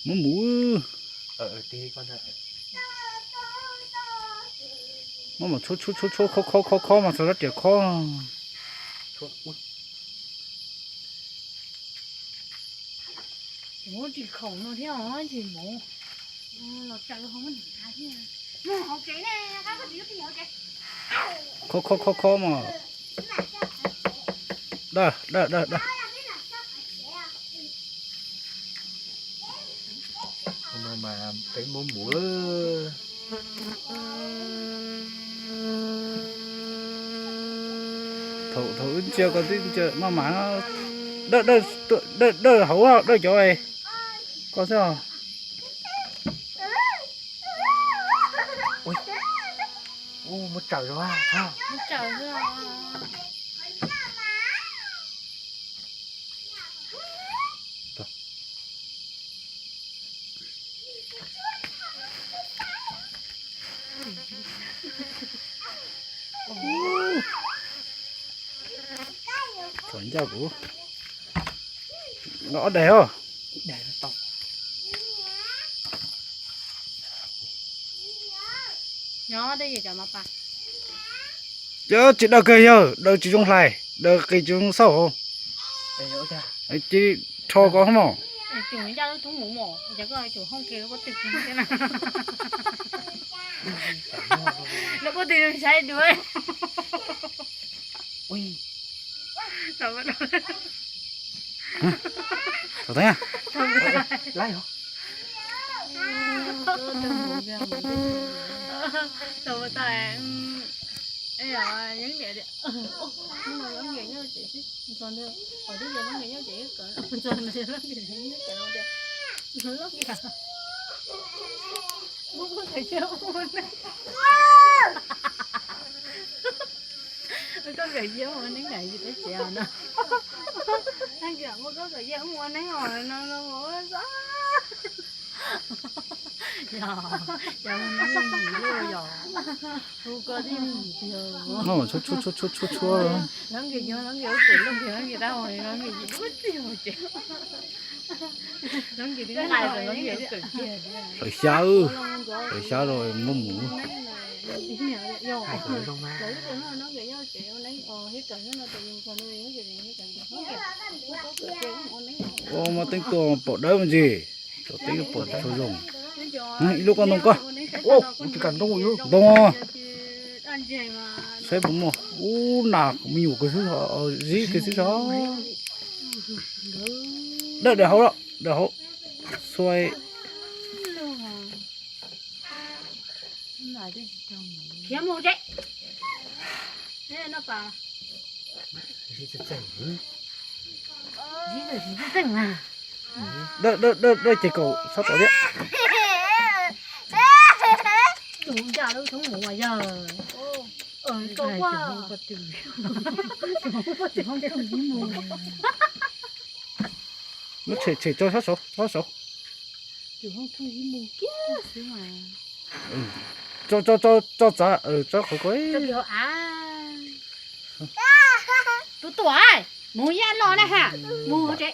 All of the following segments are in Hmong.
Muab mus, muab mus tshuab tshuab tshuab tshuab khob khob khob mas txog rab riam khob. Ris khoom no thiab os, tsis mus los tsaws ho muab nws nqa thiab. Mus hauv tsev ne, qab koj tsis yog pis hauv tsev. Khob khob khob khob mas. Dawj dawj dawj dawj. No mas peb muab mus. Thaum thaum wb ntsia koj twb ntsia maj mam, dawj dawj hauv dawj cov koj xwb os. Ub, muab tsawm zog. Txom nyaj kuv. Ob daim os. Cov tsis daws kawg yawg, daws tsis zoo hlais, daws qis tsis zoo xauj. Cia li rho ko mog. Thaum teeb. Koj nkawd yau ua neeb nram yus teb tsev no. Koj nkawd muaj koj nkawd yau ua neeb os no no. Yog, yog ua neeb yim loj yog. Hu koj tib yim tiag. Tshuab tshuab tshuab tshuab. Lov nkawd yog lov nkawd ua pem loj nkawd lov nkawd dab os lov nkawd yim lub txij hauv tsev. Lov nkawd twb nqaij lov nkawd ua kawm kiag. Hlawv xyab, hlawv xyab rau muab mus. Ua mas teeb tuaj pom dawb me ntsis, cov teeb pom tsis tshua zoo. Ib lub koj ntoo koj. Ntoo. Saib puas muaj. Ub, nas me nyuam kawg xwb, zib kawg xwb os. Dawm dawm hauv, dawm hauv. Xuai. Khiav mus tsev. Dawm dawm dawm dawm ces kaum sab tod thiab. Muab tshem tshem tso sab saud, tso sab saud. Tso tso tso tso txav, tso qhov ko. Tus tuam, mus yaj los na ha, mus tsev.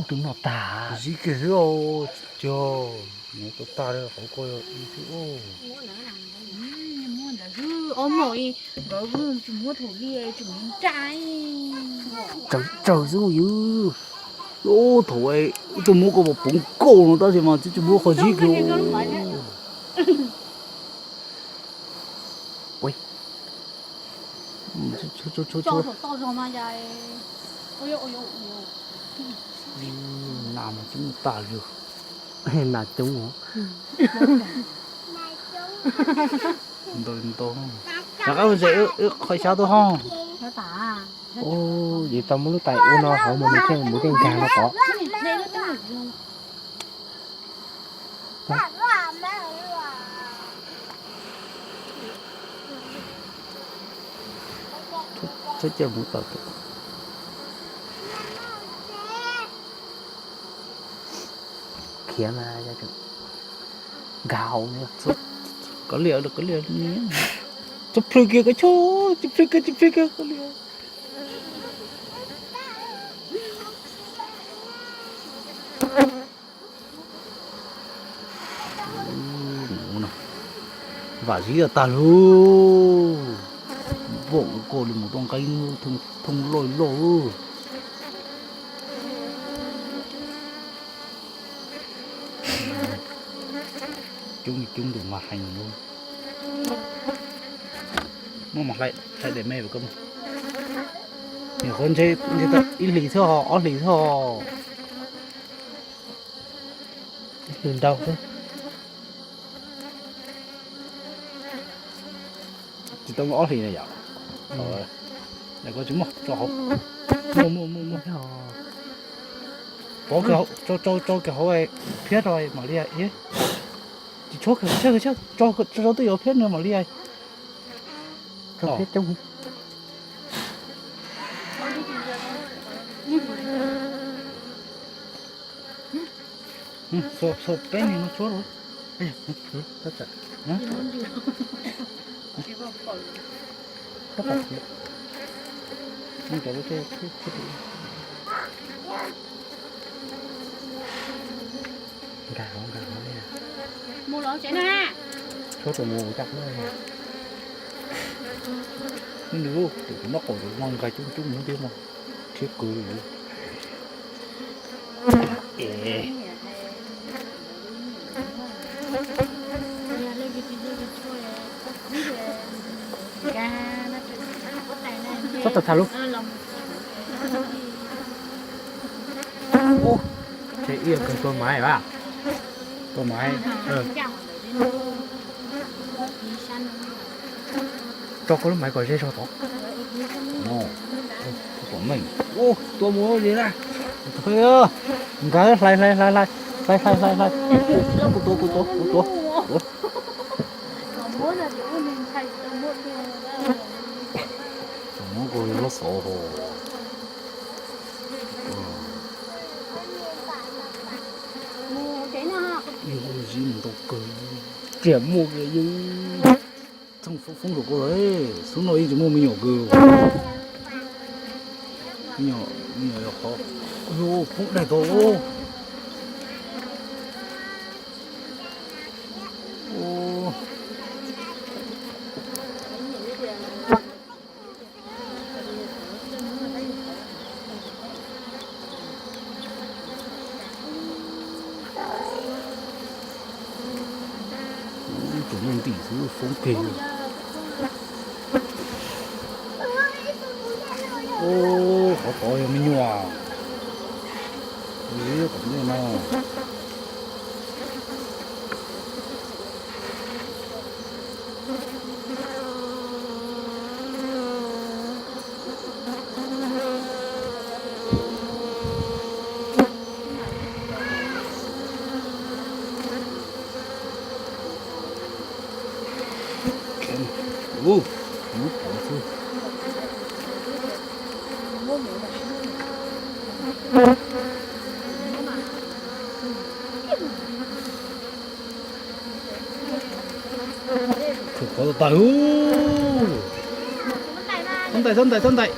Tus no tas zib kiag xwb, cog, mus tau tag li qhov ko xwb. Ob no nkawd tsis muab thaum li tsis muab nra. Tsawg tsawg xwb yus. Thaum ib tug muab koj pom poov nkaus no tab sis mas tsis muab qhov zib kiag. Nas mas tsis muaj tas li. Nas coob. Ntau ntau. Rov qab mus tsev, wb qhov xyab tuaj ho. Ces tau muab lub tais ua no hauv mas nws thiaj mus thiaj nkag no tod. Txhob cia mus tawm. Khiav mas nkag hauv. Kov liam, kov liam. Tso plhws kiag koj chub, tso plhws kiag, tso plhws kiag kov liam. Vam ziv tag lug, npom ko li mus rau nqeeb thoob loj loj. Coob coob tus mas heev lawm. Muab mas hlais daim me koj mus. Nyuam qhuav ntshe tau ib hlis xwb ho, ob hlis xwb ho. Ib hlis ntau xwb. Tsis tau ob hlis na yom. Koj tsis muaj tso hauv. Muaj muaj muaj muaj. Pov, tso kiag hauv phiab rau mam li. Tsis tshuab, tso twb yuav phiab nws mam li. Tso phiab coob. Peb niag no tshuab lawm. Nkag hauv, nkag hauv li. Tshuab tus mus caj. Nws tus noj qaum tus no nkag coob coob hnub thiab mas rhiab kwv li. Txhob tau tag lub. Ces ib yam kawg tua maiv vas. Tua maiv. Tso koj lub maiv kom ze zog tod. Tua mus li na. Nkag hlais hlais hlais hlais hlais hlais hlais hlais. Kuv tua kuv tua kuv tua. Muab koj lub xov ho. Yus zib mus ntau kawg, tsiam muaj kawg yus. Txhooj foob foob rau koj lawm, xub no yeej tsis muaj me nyuam kawg. Me nyuam, me nyuam yog qhov, foob daig tau. Tus nyob ntim xwb foob kawg. Qhov tod yog me nyuam. Tom ntej no. Ub, muab pov xwb. Thaum qhov tag, txhob ntais, txhob ntais, txhob ntais.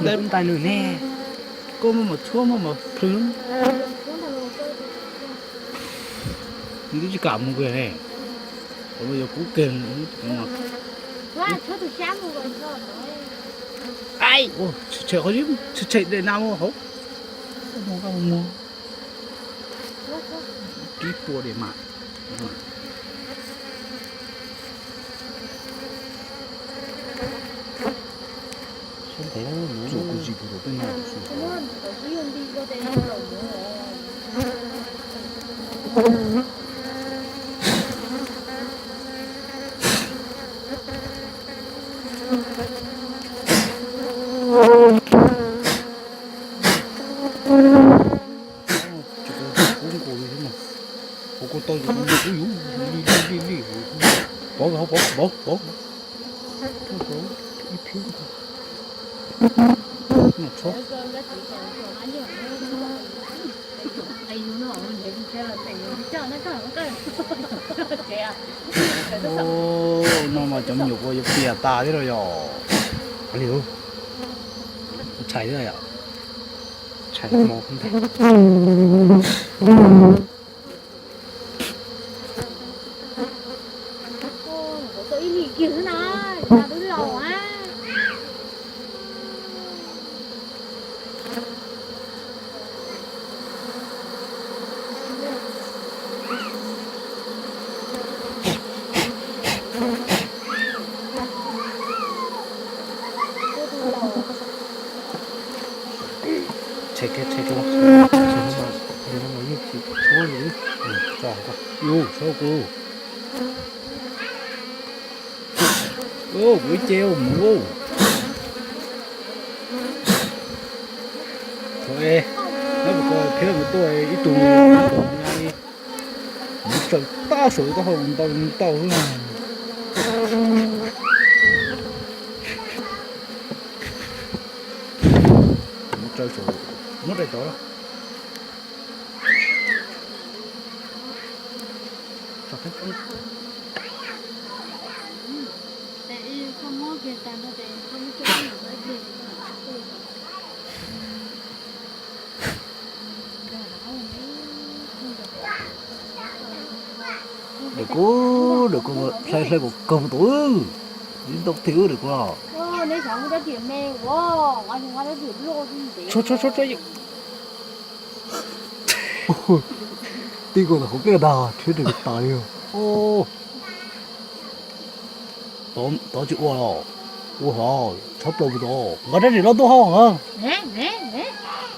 Ntais, ntais nws ne. Koj muaj mas tshuab muaj mas plhws. Nws twb tsis kam mus kiag ne. Qhov no yog kub kiag. Tshem qhov, tshem daim nas mus hauv. Kib pua daim mas. Tsuas kuv tsis pum rau tej no. Tsis tau kub nkaus li thiab mas. Kuv kuv tau yus kuv yus li li li li. Pov, pov, pov, pov. Ib phiab. Tshuab. No mas cov me nyuam kuv yuav piam tas thiab los yog li. Tshais thiab yom. Tshais hmo ntag. Tshem kiag, tshem kiag. Tshem no mas, yeej tsis tshuab li. Tso, yus tshuab kuv. Kuv ib ce mus. Thaum es, neb puas tau thiab mus tuaj ib tug na, mus tsaws tab saum taub hau ntau ntau xwb. Mus tsaws saum, muab rais cov. Dawm kuv, dawm kuv hlais hlais kom kawg mus tau. Ib ntoo thiab dawm kuv los. Tshuab tshuab tshuab. Tib kuv tau qhov pliaj dag rhiab rau tas li. Tod tsis ua los, ua hov tshab plaws mus tod, nqa rab riam los tuaj hauj.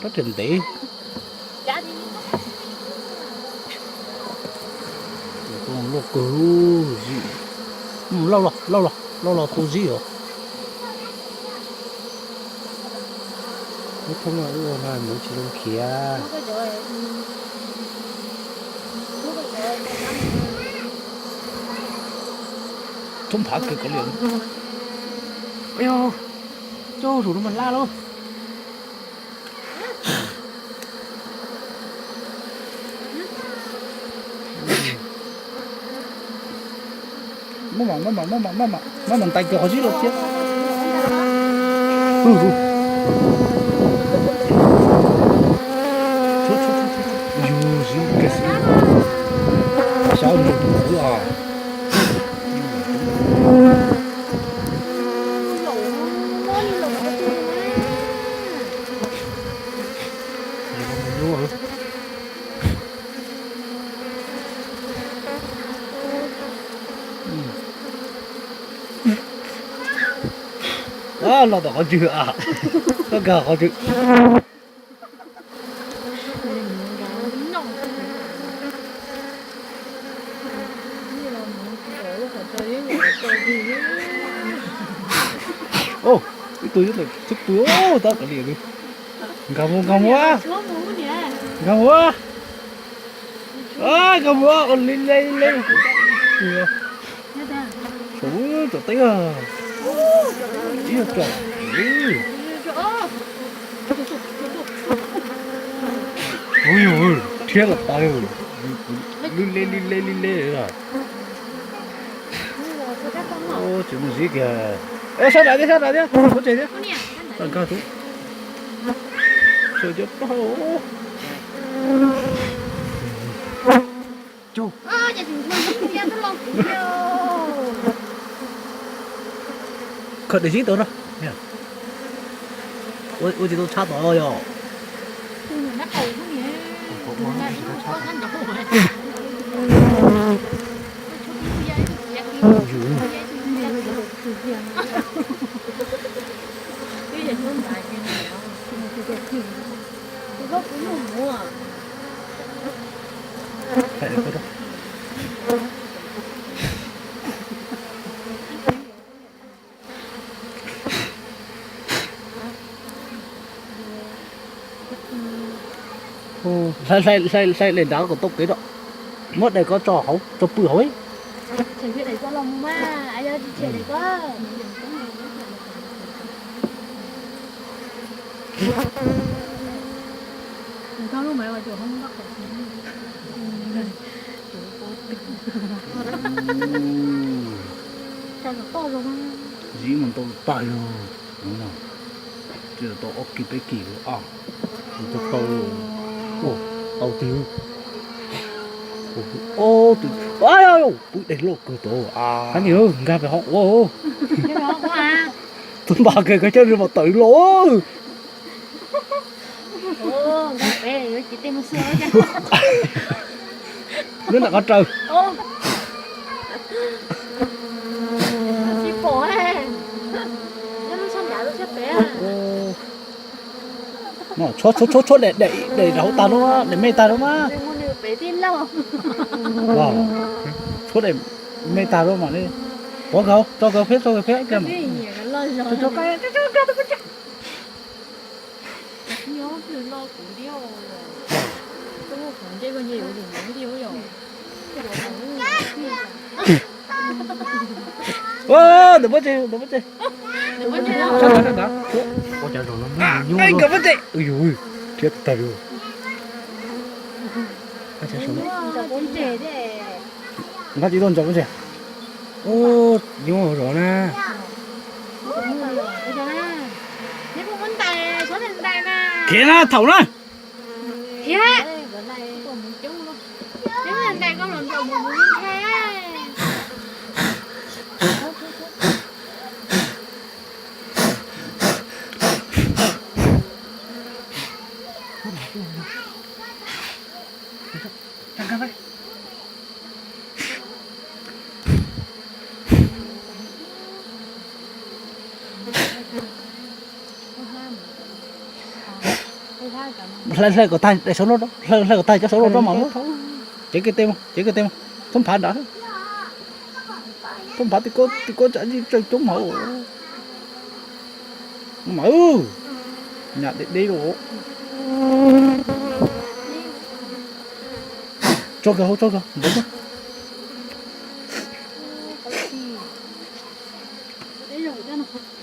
Rab riam ntev. Loj kawg, zib, loj los, loj los, loj los tu zib os. Lub thoob no wb ua no mus tsis zoo khiav. Thoob phav kawg kov liam. Yog, coj zaum no mas laj lauj. Maj mam, maj mam, maj mam, maj mam, maj mam ntais kiag qhov zib los thiab. Yus zib kiag xwb. Xyov nws tus xwb os. Los tom qhov tswg a, koj nkag qhov tswg. Ib tug xwb pw tab kav liam li. Nkag mus, nkag mus, nkag mus, nkag mus, li le li le. Saum tsom teb, ib tsom. Ui, rhiab los tas li, li le li le li le. Tsis muaj zib kiag. Sab nram thiab, sab nram thiab, ua tseg thiab. Nkag tub, sawv cov plaub hau. Khaws daim zib tod no. Ua tsis tau tshaj tod yog. Hlais, hlais, hlais daim nrad kom tau kev rau. Muab daim ko tso hauv, tso pw hauv. Zib mus ntau tag yog, tsis tau ob kis peb kis a, tau, tau twg, pw daig loj kawg tod a. Nkag pem hauv quav. Tub npas kawg, koj coj nws mus tawm los. Nyob nram qhov raws. Tshuab tshuab tshuab daim, daim daim hauv tag lub, daim me tag lub mas. Tshuab daim me tag lub mas li. Pov kawg, tso kawg peb, tso kawg peb. Ntawm pob tse, ntawm pob tse. Sab ntawd, sab ntawd. Nkawd pob tse. Ui yus, thiab tag li. Nqa tsis tuaj ntsaum pob tse. Ub, nyob hauv zos na. Khiav na thaum na. Hlais, hlais kom tag, hlais, hlais kom tag cov saum loj rau mam muab. Cev kiag tej, cev kiag tej, thoob phav nrad. Thoob phav tej ko, tej ko tsam tsawg coob hauv. Mas nyam deb deb li. Tso kiag hauv, tso kiag npawv.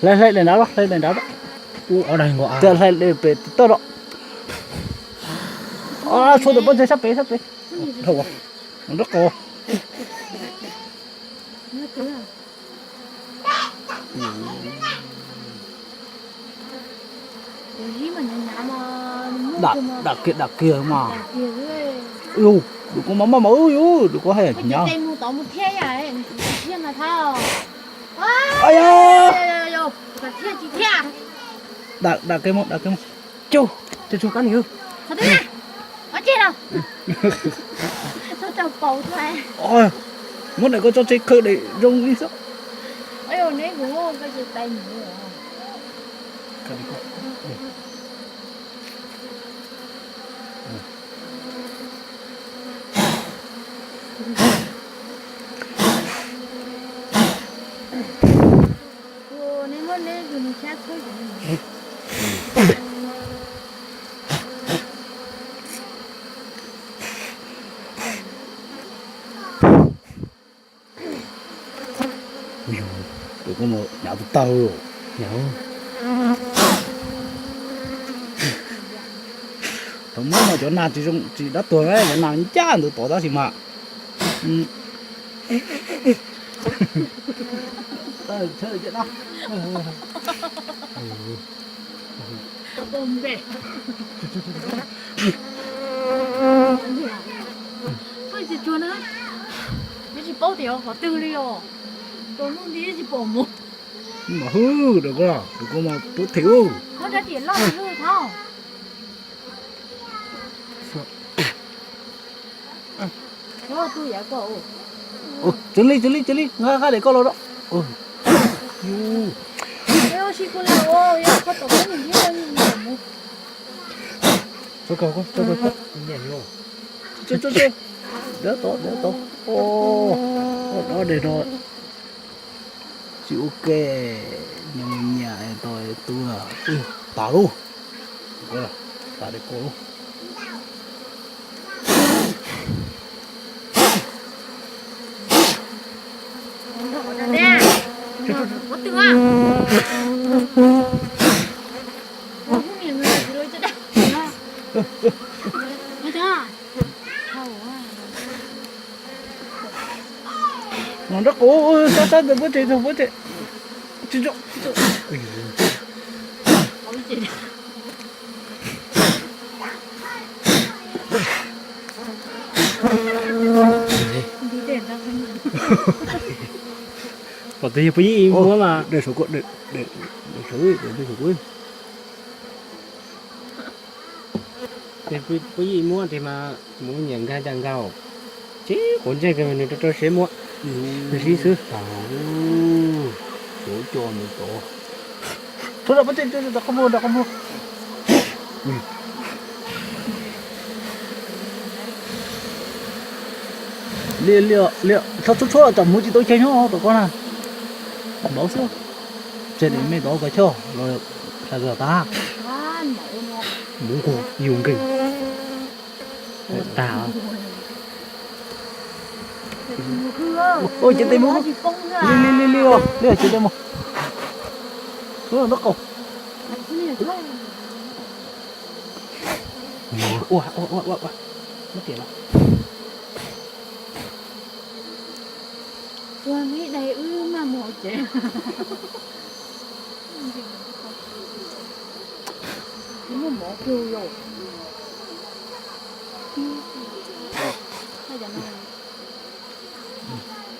Hlais, hlais daim nrad los, hlais daim nrad los. Ua daig nkaus, hlais daim pem tim toj los. Tshuav ntawm pob tse sab pem, sab pem. Dhau, nrab qaum. Dam, dam kiag, dam kiag mas. Yus, dum kuv mas maj mam wb yus, dum kuv haj yam hnyav. Dam, dam kiag mus, dam kiag mus. Cug, cug, cug kab ni. Muab daim ko tso tseg, khawb daim zoo li xwb. Tus koj mus hnyav tus tag. Thaum muab no cov nas tsis zoo tsis dab tuag, cov nas ncaj ntawd tod tab sis mas. Tsis paub tias qhov twg li os. Tus lub nti tsis pom mus. Mas hwj, tus koj, tus koj mas tub them ub. Muab rab riam loj lwj thov. Txwv li, txwv li, txwv li, nqa nqa daim ko los rau. Tso, tso, tso, tso. Dab tod, dab tod. Ua dab de no. Tsis ua ke, nyias tau tu, tas lub. Tas de ko lub. Nrab qaum, sab sab ntawm pob tse, ntawm pob tse. Pom tus yog puas yij muab mas. Puas yij muab tes mas mus nyiam nkag cas nkag. Tsis quav ntsej kiag nws rau rau siab muab. Nws sib xwb. Tod, tod, tod. Li li li, txhob tshuab tshuab, tsam muv tsis tau chaw nyob tom koj na. Npaum xwb. Tseg li mej tod koj choj los sawv koj tag. Muv kuj yus nkeeg. Tag. Ua, cev tes mus. Li li li li, li cev tes mus. Suav nraub qaum. Ua ua ua ua, muab tiam los. Ua, neb dai wb maj mus hauv tsev. Muaj mov kiag yom.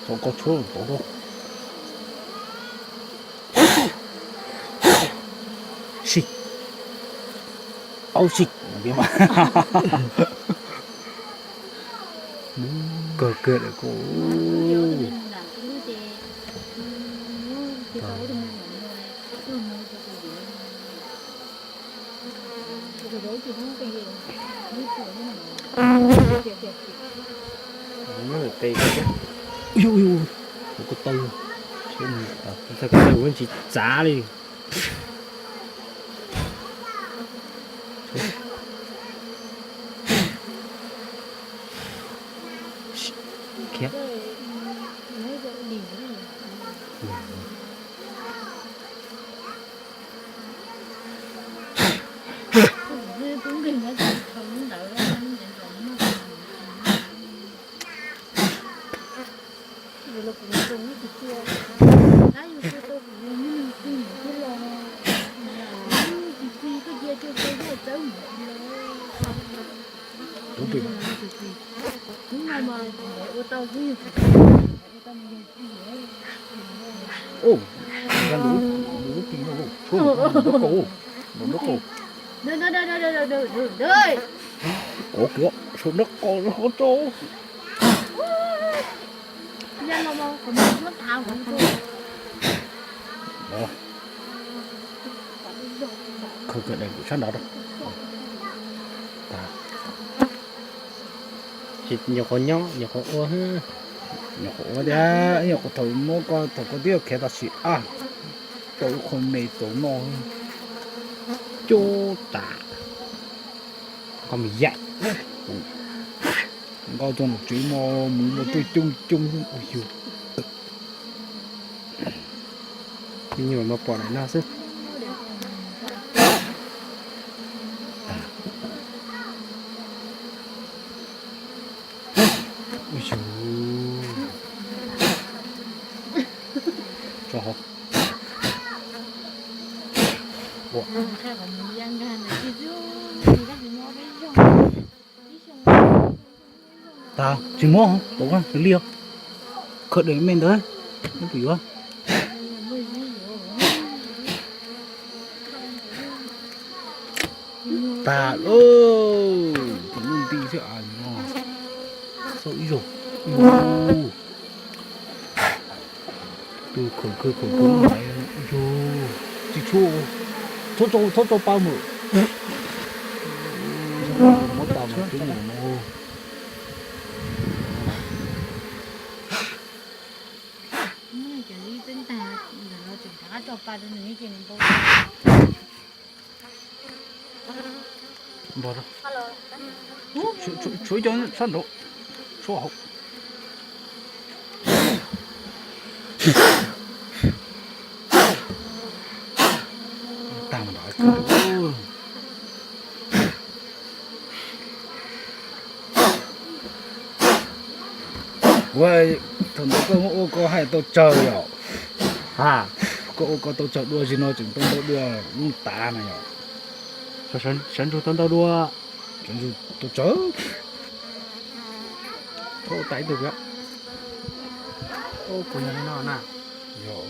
Tau koj tshuab tau. Si. Au si. Kawg kiag lawm koj. Ua, ua, ua, ko taw, ko taw tsis txav li. Khiav. Ub, nrab qaum, nrab qaum, nrab qaum, nrab qaum. Khaws kiag daim sab nrad rau. Nyuam qhuav nyob, nyuam qhuav ua, nyuam qhuav ua thiab, nyuam qhuav thaum muab koj, thaum koj twb yuav khiav tam sim ab, tau ib qho me tau noj. Cub tas. Koj me yaim. Nqa txog nom tswv mo mus ua tuaj coob coob ua yug. Me nyuam mas pom daim no xwb. Ui yus. Tso hauv. Ua. Tas, tsis muab, tau li os. Khaws daim me ntawd, neb puas yuav? Tas lauj, tus nuj nti thiab as no. Txhob ib zaug. Tus khaum khaum khaum khaum, yus tsis tshua, txhob tso, txhob tso pa mus. Muab tas mus cub mus no. Npog, tshuav ib co sab nraud, tshuav hauv. Tag ntawd. Ua, thaum ntawd koj muab ua koj haj tau tsawg yom? Ha, koj ua koj tau tsawg dua, zim no tseem tau ntau dua, lub tav na yom. Sawv ntsug tau ntau dua. Sawv ntsug tau tsawg. Ua tas ib tug yom. Ua puas yog li no na? Yog.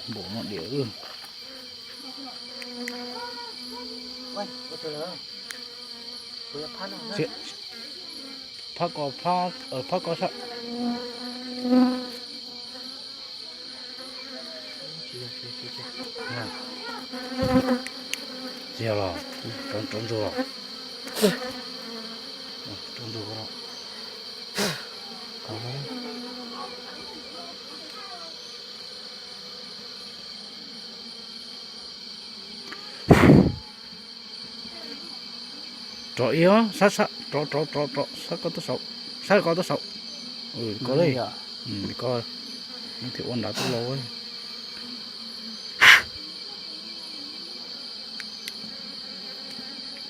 Npaum no diam. Phab ko, phab ko sab. Tsis yog los, rov ntsuag los. Rov ntsuag los. Rov ib, rov, rov, rov, rov, sab koj tuaj saud, sab koj tuaj saud. Koj li, koj thiaj ua nrad tuaj los.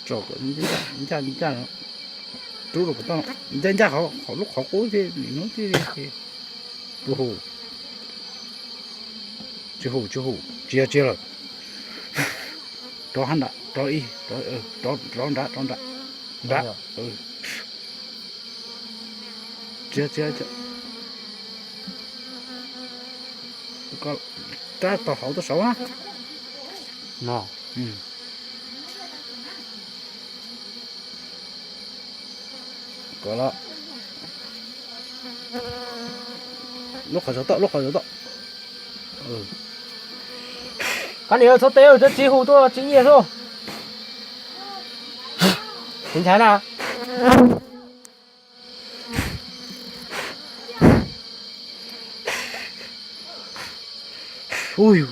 Tso kom ncaj ncaj, rub rau kom tau, ncaj ncaj qhov lub qhov qub thiab nim hnub thiab. Hu, tsis hu, tsis hu, tsis yog, tsis yog lawm. Rov hab nrad, rov ib, rov nrad, rov nrad, nrad. Txiav, txiav, txiav. Tab tom hauv tuaj saud na. No. Kom los. Lub qhov saud toj, lub qhov saud toj. Koj niam, txhob teb, tsis hu tuaj tsis nyiaj xwb. Tsis ntshai na. Ui,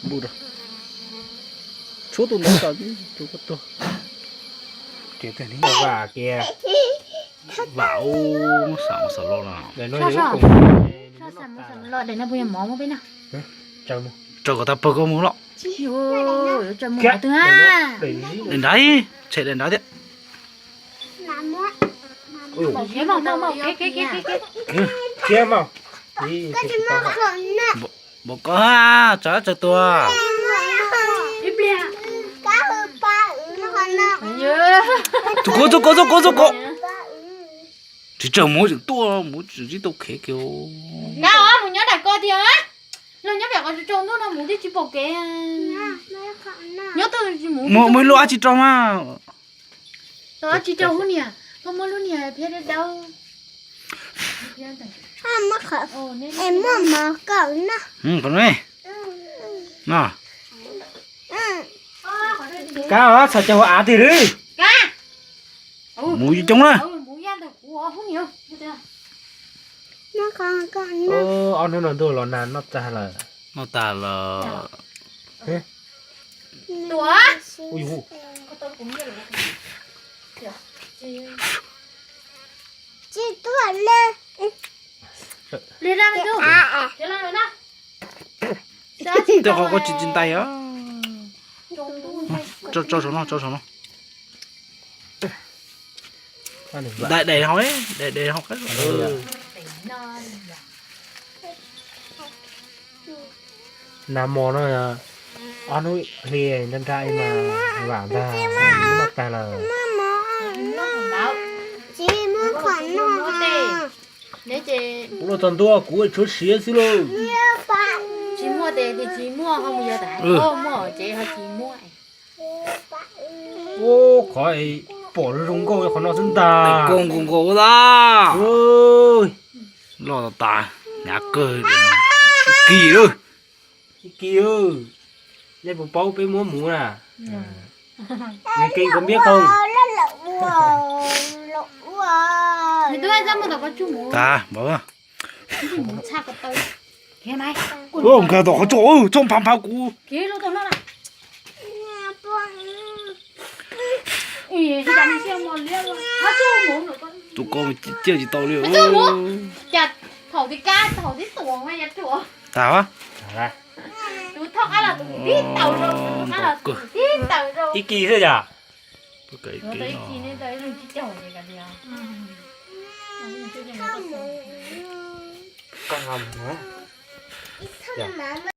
npau rau, tshuab tus ntawd kom tus koj tuag. Ces tag neb vam kiag. Vam ub, xav mus xav los no. Los, daim no puas yog mov muab peb na? Raws kom tag pawg koj mus los. Daim nrad, tshem daim nrad thiab. Npaum ko ha, tsawg tsawg tua. Txhob kov, txhob kov, txhob kov, txhob kov. Tsis tsawg mus tseem tuaj, mus tseem tsis tau khev kiag. Mus nyob nram ko tiag. Los nyob pem qhov tsaus ntuj no mus twb tsis pom kev. Nyob twg mus, mus ib lub dab tsi rau mas. Tau dab tsi rau hub niag, koj muab lub niag phiab dawb dawb. Muaj mov kawm na. Kab, txhais cov hauv av tiag li. Mus coob na. Ob hnub no ntuj los nag noj tag lawm. Noj tag lawm. Tej qhov koj tsis tsis ntais os. Tso saum no, tso saum no. Daim daim hauv, daim daim hauv qab. Nag hmo no, ob hnub hli nra nra mas vam ntag, noj tag lawm. Kuv los txog ntua kuv tshuav siav xwb lauj. Tsis muaj tes tsis muaj, ho mus yog tas muaj ces ho tsis muaj. Ub, qhov pom zoo nkauj qhov no xwb ntag. Koj nkaus nkaus tas. Loj tas tas, hnyav kawg. Kis lawm. Kis, nej puas paub peb muab mus na? Nws kev kov npiab qoo. Tas npawg. Nkag tom qhov tso, tso phav phav kuv. Tus ko ciaj tsis tau li. Thaum tib kab thaum tib tuam mas yog ruam. Tas. Ib kis xwb yom.